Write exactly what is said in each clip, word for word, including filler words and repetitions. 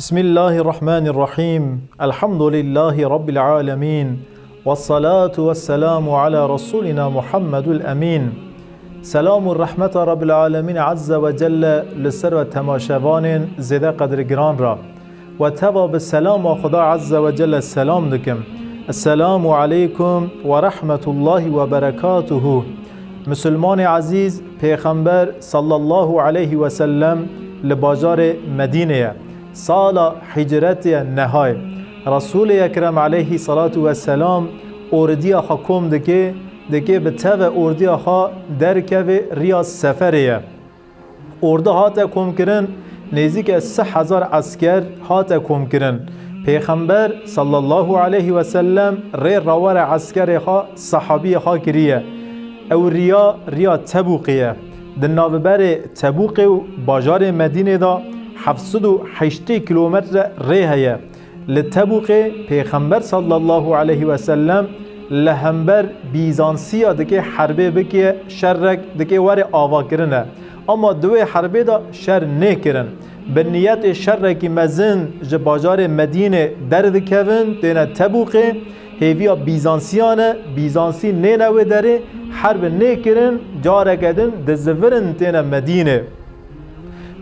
Bismillahirrahmanirrahim. Elhamdülillahi Rabbil alemin. Vessalatu vesselamu ala Resulina Muhammedul Emin. Selam û rehmeta Rabbil alemin azze ve celle li ser ve temaşevanên zêde qedirgiran re. Ve teva bi selama Xuda azze ve celle selam dikim. Esselamu aleykum ve rahmetullahi ve berekatuhu. Misilmanê ezîz, Pêxember sallallahu aleyhi ve sellem li bajarê Medînê ye. Sala hicretê ye nehayê. Resûlê Ekrem aleyhî salatu ve selam ordiya xwe kom dike, dike bi teve ordiya xwe derkeve riya seferê ye. Ordu hate komkirin, nêzîke sih hezar esker hate komkirin. Pêxember sallallahu aleyhi ve sellem rê rawere eskerê xwe, sehabiyê xwe kiriye. Ew riya, riya Tebûqê ye. Di navberê Tebûqê û bajarê Medînê de heft sed û heştê kîlometre rê heye. Li Tebûqê Pêxember sallallahu aleyhi ve sellem li hember Bîzansiya dike herbê bike, şerrek dike were avakirine. Ama di wê herbê de şer nêkirin. Bi niyetê şerrekî mezin ji bajarê Medînê derdikevin, têne Tebûqê, hêviya Bîzansiyan e, Bîzansî nêne wê derê, herb nêkirin, careke din dizivirin têne Medînê.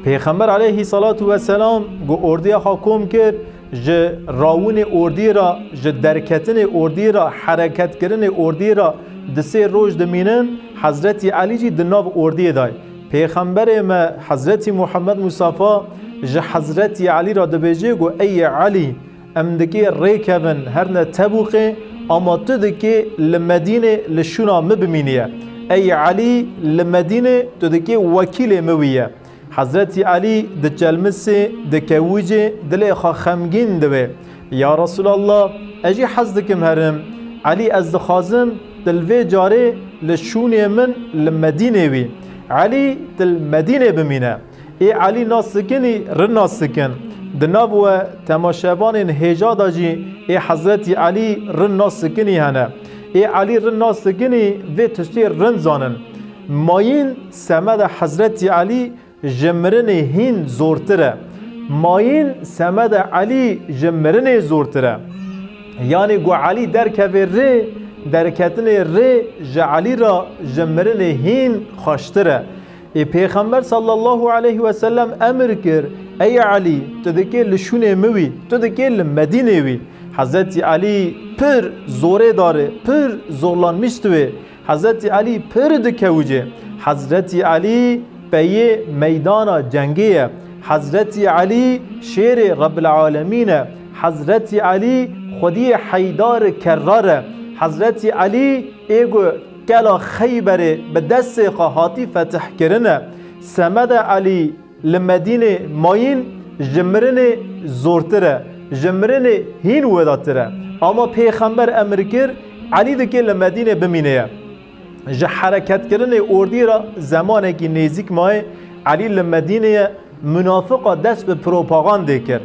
Pêxember aleyhî salatu ve selam ku ordiya xwe kom kir, ji rawinê ordiyê re, ji derketinê ordiyê re, hereketkirinê ordiyê re du sê roj dimînin, Hezretî Elî jî di nav ordiyê de ye. Pêxemberê me Hezretî Muhammed Mustafa ji Hezretî Elî re dibêje ku, ey Elî, em dikê rêkevin herne Tebûqê, ama tu dikê li Medînê li şûna min bimîniye. Ey Elî, li Medînê tu dikê wekîlê min wî ye. Hezretî Elî diçelmisê, dikewicê, dilê xwe xemgîn dibe. Ya Resûlallah, ez jî hez dikim herim. Elî, ez dixwazim tu li vê carê li şûnê min li Medînê wî. Elî, tu li Medînê bimîne. Ê Elî nas dikinî, rind nas dikin. Di nav we temaşevanên hêja de jî ê Hezretî Elî rind nas dikinî hene. Ê Elî rind nas dikinî, vê tiştê rind zanin. Mayîn semeda Hezretî Elî ji mirinê hîn zortir e. Mayîn semeda Elî ji mirinê zortir e. Yanî ku Elî derkeve rê, derketinê rê ji Elî re ji mirinê hîn xweştir e. Ê Pêxember sallallahu aleyhi ve sellem emir kir, ey Elî, tu dikê li şûnê min wî, tu dikê li Medînê wî. Hezretî Elî pir zorê dare, pir zorlanmiş dibe. Hezretî Elî pir dikewicê. Hezretî Elî peyê meydana cengê ye. Hezretî Elî şêrê Rebbil Alemîn e. Hezretî Elî xwediyê Heydarê Kerrar e. Hezretî Elî ê ku kela Xeyberê bi destê xwe hatî fetihkirin e. Semeda Elî li Medînê mayîn ji mirinê zortir e, ji mirinê hîn wedatir e. Ama Pêxember emir kir, Elî dikê li Medînê bimîne ye. Ji hereketkirinê ordî re zemanekî nêzîk maye, Elî li Medînê ye, munafiqa dest bi propagandê kir.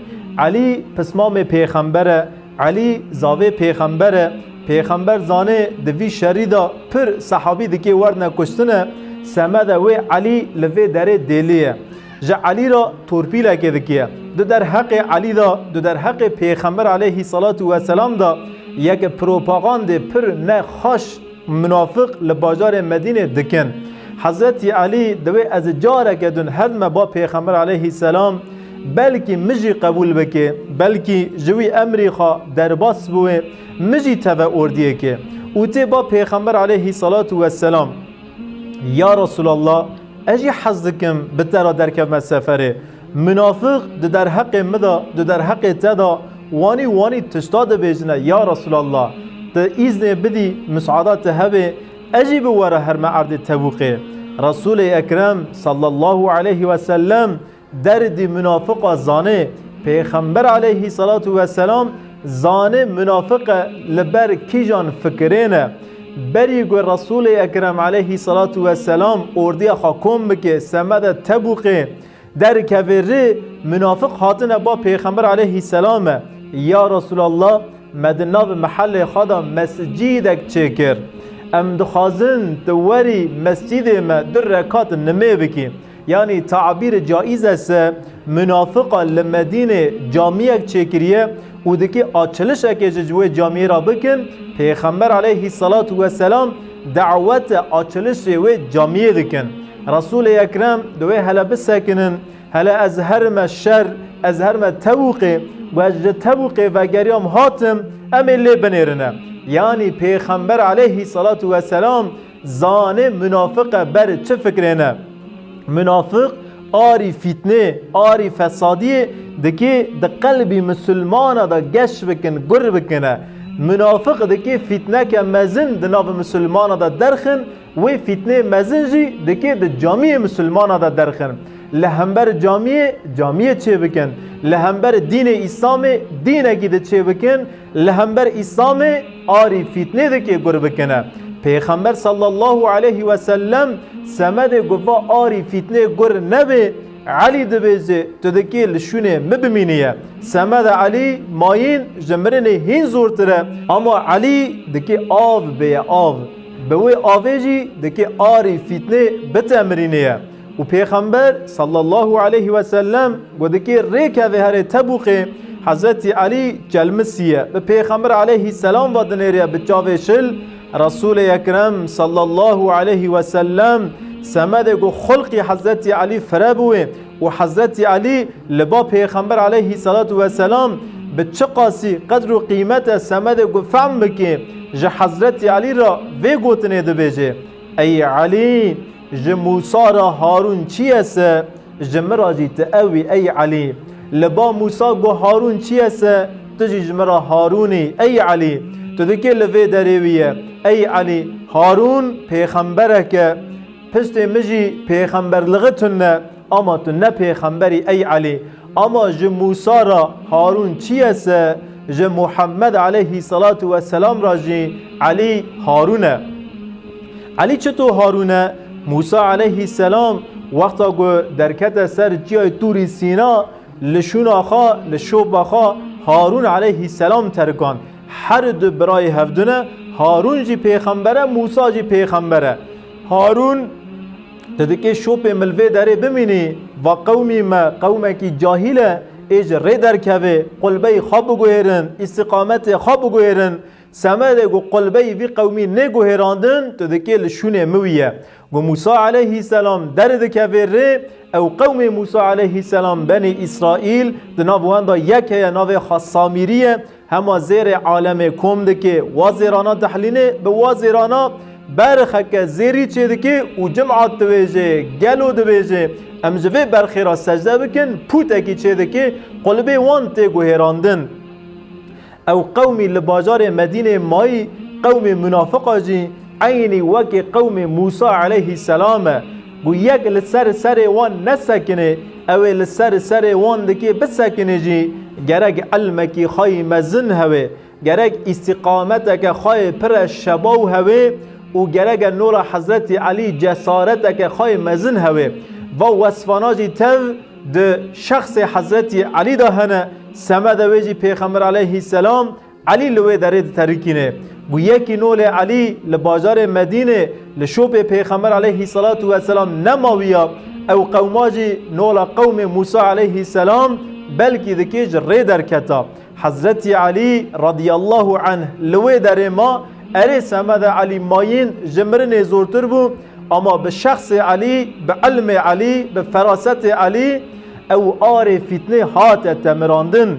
Elî pismamê Pêxember e, Elî zavê Pêxember e. Pêxember zanê di vî şerî de pir sehabî dikê werne kuştine, semede wê Elî li vê derê dêlî ye. Ji Elî re torpîlekê dike. Di derheqê Elî de, di derheqê Pêxember aleyhî salatu weselam de yeke propagandê pir ne xweş munafiq li bajarê Medînê dikin. Hezretî Elî diwê ez careke din hedme ba Pêxember aleyhî selam, belkî min jî qebûl bike, belkî ji wî emrî xwe derbas biwê, min jî teve ordiyekê. Û tê ba Pêxember aleyhî salatu weselam, ya Resûlallah, ez jî hez dikim bi te re derkevme seferê. Munafiq di derheqê min de, di derheqê te de wanî wanî tişta dibêjine, ya Resûlallah, tu îznê bidî, musada te hebe, ez jî bi we re herme erdê Tebûqê. Resûlê Ekrem sallallahu aleyhi ve sellem derdî munafiqa zanê. Pêxember aleyhî salatu weselam zanê munafiqe li ber kîjan fikirên e. Berî ku Resûlê Ekrem aleyhî salatu weselam ordiya xwe kom bike semede Tebûqê, derkeve rê, munafiq hatine ba Pêxember aleyhî selam e, ya Resûlallah, me di nav mehelê xwe de mescîdek çêkir. Em dixwazin tu werî mescîdê me du rekat nimê bikî. Yanî tabîr caiz e se, munafiqa li Medînê camiyek çêkiriye û dikê açilişekê ji, ji wê camiyê re bikin, Pêxember aleyhissalatu vesselam dawete açilişê wê camiyê dikin. Resûlê Ekrem di wê hele bisekinin, hele ez herime şer, ez herime tewqê, û ez ji tewqê vegeriyam hatim, em ê lê binêrine. Yanî Pêxember aleyhissalatu vesselam zanê munafiq e ber çi fikrê ne. Munafiq arî fîtnê, arî fesadiyê dikê di qelbî misilmana de geş bikin, gur bikine. Munafiq dikê fîtneke mezin di nav misilmana de derxin, wê fîtnê mezin jî dikê di camiyê misilmana de derxin. Li hember camiyê, camiyê çêbikin. Li hember dînê Îslamê dînekî di çêbikin. Li hember Îslamê arî fîtnê dikê gur bikine. Pêxember sallallahu aleyhi ve sellem semedê ku va arî fîtnê gur nebê, Elî dibêje, tu dikê li şûnê min bimîniye. Semede Elî mayîn ji mirinê hîn zortir e. Ama Elî dikê av bêye av. Bi wê avê jî dikê arî fîtnê bite mirînê ye. Û Pêxember sallallahu aleyhi ve sellem ku dikê rêkeve herê Tebûqê, Hezretî Elî çelmisiye. Bi Pêxember aleyhisselam ve dinêriye bi çavê şil, Resûlê Ekrem sallallahu aleyhi ve sellem semedê ku xulqî Hezretî Elî fire bûye û Hezretî Elî li ba Pêxember aleyhissalatu vesselam bi çiqasî qedr û qîmet e semedê ku fehm bike ji Hezretî Elî re vê gotinê dibêje, Ey Elî, ji Mûsa re Harûn çi ye se, ji min re jî tu ew î ey Elî. Li ba Mûsa ku Harûn çi ye se, tu jî ji min re Harûn î ey Elî. Tu dikê li vê derê wî ye ey Elî. Harûn pêxemberek e, piştê min jî pêxemberliği tune, ama tu ne pêxember î ey Elî. Ama ji Mûsa re Harûn çi ye se, ji Muhammed aleyhissalatu vesselam re jî Elî Harûn e. Elî çito Harûn e? Mûsa aleyhisselam wexta ku derkete ser çiyayê Tûrî Sîna, li şûna xwe, li şopa xwe Harûn aleyhisselam terikand. Her du birayê hevdû ne, Harûn jî pêxember e, Mûsa jî pêxember e. Harûn, tu dikê şopê min li vê derê bimînî, va qewmî me qewmekî cahîl e, ê ji rê derkevê, qulbeyî xwe biguhêrin, îstîqametê xwe biguhêrin, semedê ku qulbeyî vî qewmî nê guhêrandin, tu dikê li şûnê min wî ye. Ku Mûsa aleyhisselam derdikevê rê, ew qewmê Mûsa aleyhisselam Benî Îsraîl, di nav wan de yek heye navê xwe Samîrî ye, hema zêrê alemê kom dike, wa zêrana dihelîne, bi wa zêrana berxeke zêrî çêdike û cimat dibêje, gelo dibêje, em ji vê berxê re secde bikin, pûtekî çêdike, qulbê wan tê guhêrandin. Ew qewmî li bajarê Medînê mayî, qewmê munafiqa jî eynî wekî qewmê Mûsa aleyhisselam e. Ku yek li ser serê wan nesekinê, ew ê li ser serê wan dikê bisekinê jî, gerek ilmekî xweyî mezin hewê, gerek îstîqameteke xweyê pir e şebaw hewê û gerek e nola Hezretî Elî cesareteke xweyê mezin hewê. Va wesfana jî tev di şexsê Hezretî Elî de hene, semede wê jî Pêxember aleyhisselam Elî li wê derê diterikîne. Ku yekî nolê Elî li bajarê Medînê li şopê Pêxember aleyhisselatu vesselam nemawiya, ew qewma jî nola qewmê Mûsa aleyhisselam belkî dikê ji rê derketa. Hezretî Elî radiyallahu anh li wê derê ma, erê semede Elî mayîn ji mirinê zortir bû, ama bi şexsê Elî, bi ilmê Elî, bi ferasetê Elî ew arê fîtnê hate temirandin.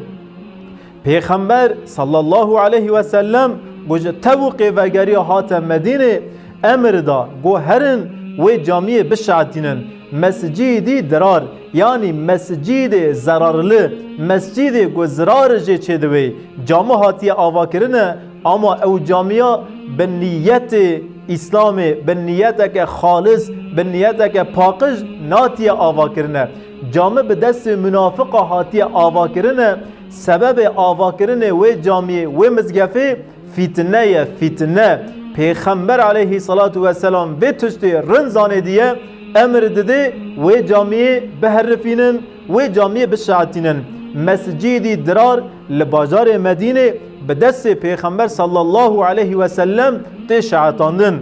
Pêxember sallallahu aleyhi ve sellem ku ji Tebûqê vegeriya hate Medînê, emir da ku herin wê camiyê bişeetînin. Mescîdî dirar, yanî mescîdê zerarli, mescîdê ku zirar jê çêdiwê, cami hatiye avakirine, ama ew camiya bi niyetê Îslamê, bi niyeteke xalis, bi niyeteke paqij natiye avakirine. Cami bi destê munafiqa hatiye avakirine, sebebê avakirinê wê camiyê, wê mizgefê fîtne ye, fîtne. Pêxember aleyhisselatu vesselam vê tiştê rind zanê diye, emir dide wê camiyê biherifînin, wê camiyê bişeetînin. Mescîdî dirar li bajarê Medînê bi destê Pêxember sallallahu aleyhi ve sellem tê şeetandin.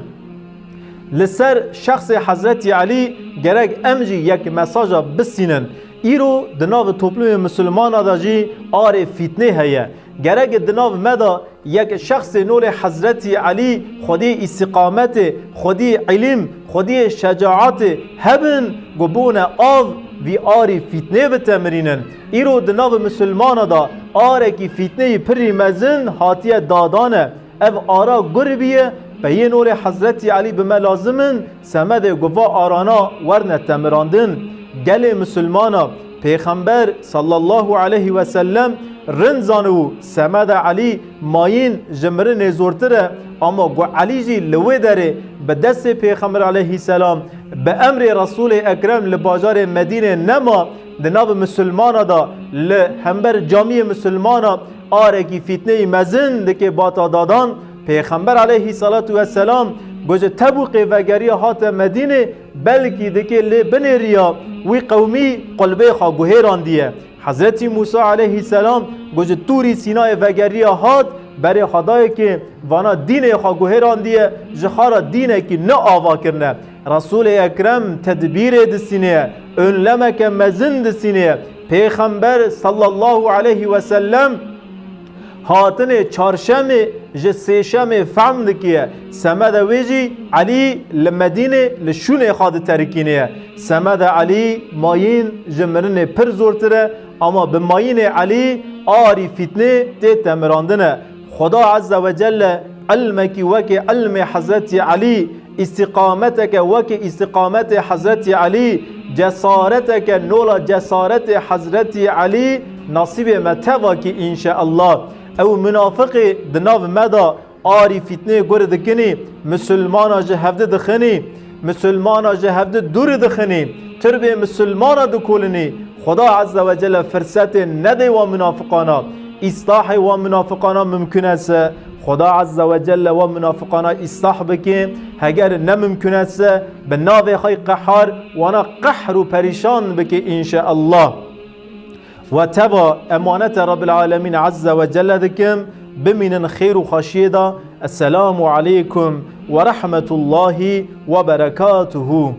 Li ser şexsê Hezretî Elî Gerek em jî yek mesaja bisînin. Îro di nav toplumê misilmana de jî arê fîtnê heye. Gerek di nav me de yek şexsê nolê Hezretî Elî, xwediyê îstîqametê, xwediyê îlim, xwediyê şecaetê hebin, ku bûne av vî arî fîtnê bitemirînin. Îro di nav misilmana de arekî fîtneyî pirî mezin hatiye dadane. Ev ara gur biye, peyên olê Hezretî Elî bi me lazim in, semedê ku va arana werne temirandin. Gelê misilmana, Pêxember sallallahu aleyhi ve sellem rind zanibû semeda Elî mayîn ji mirinê zortir e, ama ku Elî jî li wê derê bi destê Pêxember aleyhisselam, bi emrê Resûlê Ekrem li bajarê Medînê nema, di nav misilmana de li hember camiyê misilmana arekî fîtneyî mezin dike bata dadan. Pêxember aleyhissalatu vesselam ku ji Tebûkê vegeriya hate Medînê, belkî dike lê binêriya wî qewmî qulbê xwe guhêrandiye. Hezretî Mûsa aleyhisselam ku ji Tûrî Sînayê vegeriya hat, berê xwe dayê ki vana dînê xwe guhêrandiye, ji xwe re dînekî nû ava kirine. Resûlê Ekrem tedbîrê distînê ye, önlemeke mezin distînê ye. Pêxember sallallahu aleyhi ve sellem hatinê çarşemê ji sêşemê fehm dikiye. Semede wê jî Elî li Medînê li şûnê xwe diterikînê ye. Semede Elî mayîn ji mirinê pir zortir e, ama bi mayînê Elî arî fîtnê tê temirandine. Xuda Azze ve Celle ilmekî wekî ilmê Hezretî Elî, îstîqameteke wekî îstîqametê Hezretî Elî, cesareteke nola cesaretê Hezretî Elî nasîbê me teva kî înşeallah. Ew munafiqê di nav me de arî fîtnê gur dikinî, misilmana ji hevdi dixinî, misilmana ji hevdi dûrî dixinî, tirbê misilmana dikolinî. Xuda Azze ve Celle firsetê nedê wa munafiqana. Îslahê wa munafiqana mimkun e se. Xuda Azze ve Celle wa munafiqana îslah bike. Heger ne mimkun e se, bi navê xwe qehar wana qehr û perîşan bike înşeallah. We teva emanete Rabbil Alemîn Azze ve Celle dikim. Bimînin xêr û xweşiyê de. Esselamu aleykum ve rahmetullahi ve berekatuhu.